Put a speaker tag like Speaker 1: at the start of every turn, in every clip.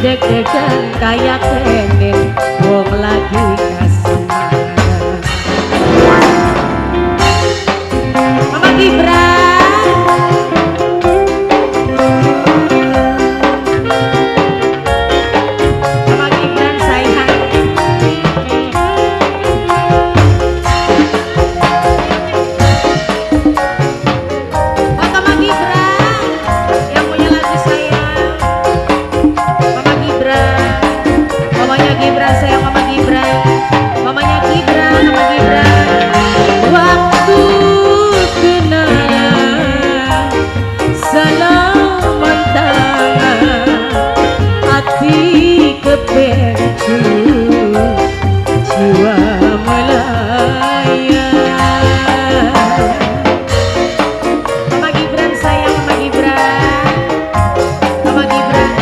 Speaker 1: Deg-degan kaya kene wong lagi kasmaran. Mama Gibran, Mama Gibran sayang. Oh, Mama Gibran yang punya lagu sayang. Mama Gibran, mamanya Gibran sayang, Mama Gibran, mamanya Gibran, Mama Gibran. Waktu kenalan, salaman tangan, hati kepencut, jiwa melayang. Mama Gibran sayang, Mama Gibran, Mama Gibran.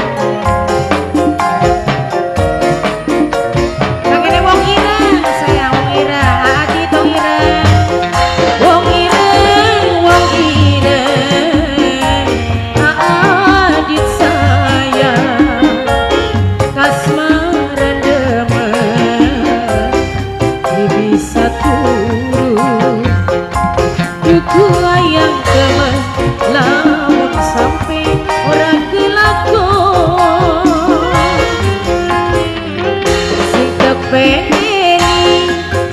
Speaker 1: Kangene wong ireng sayang, wong ireng, Adit wong ireng. Wong ireng, wong ireng, Adit sayang. Kasmaran demen, bisa turu. Duku ayang temen, lamun sampe ora kelakon. Sing kepengeni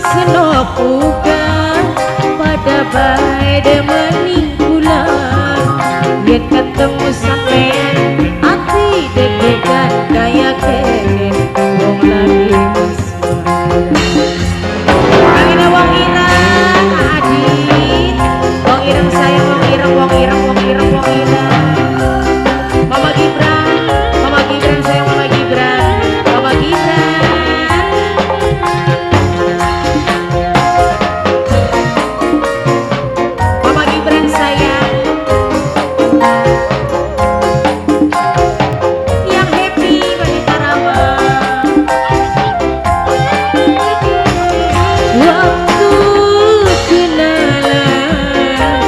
Speaker 1: senok uga pada bae demening kula. Yen ketemu sampean ati deg-degan kaya kene wong lagi kasmaran. Kangene wong ireng, Adit. Wong ireng sayang, wong ireng, wong ireng, wong ireng, wong ireng. Mama Gibran, Mama Gibran sayang, Mama Gibran, Mama Gibran. Mama Gibran sayang. Yang happy wanita ramah. Waktu kenalan,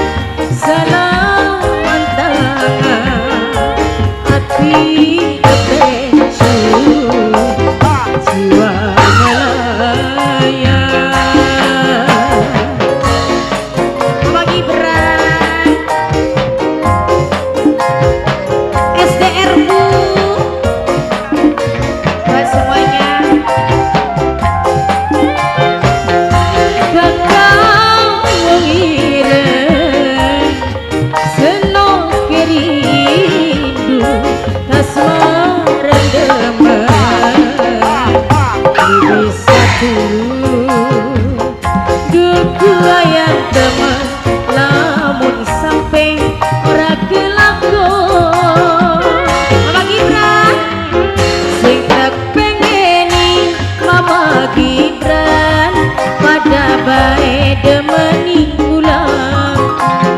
Speaker 1: salaman tangan, hati kepencut, jiwa melayang. Mama Gibran, SDR Bu, buat semuanya. Kakang wong ireng, senok rindu, kasmaran demen, bisa turu. Duku ayang temen, lamun sampe ora kelakon. Mama Gibran, sing tak pengeni Mama Gibran, pada bae demeni kula.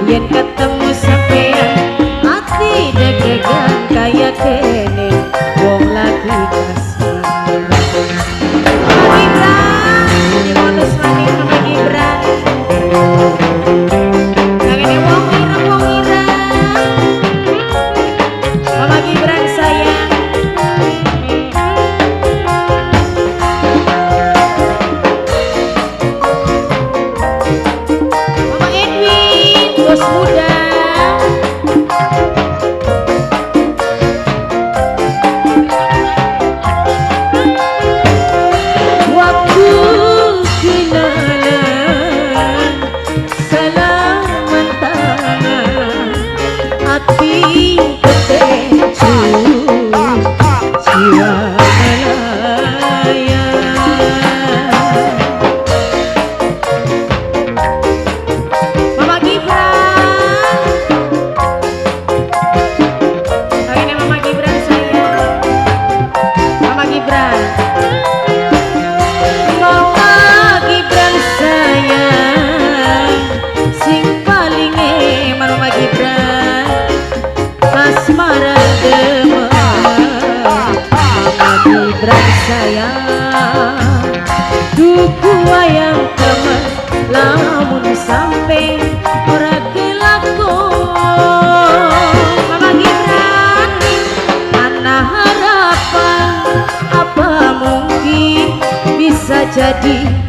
Speaker 1: Yen ketemu sampean ati deg-degan kaya kene wong lagi kasmaran. Mama Gibran, bonus maning Mama Gibran. Kangene wong ireng, wong ireng. Mama Gibran sayang. Mama Edwin, bos muda. Waktu kenalan, salaman tangan, hati kepencut, jiwa melayang. Mama Gibran, kali ini Mama Gibran sayang, Mama Gibran, Mama Gibran sayang, sing paling eman Mama Gibran, kasmaran demen. Mama Gibran sayang, duku ayang temen, lamun sampe ora kelakon. Mama Gibran, ana harapan. Bisa jadi.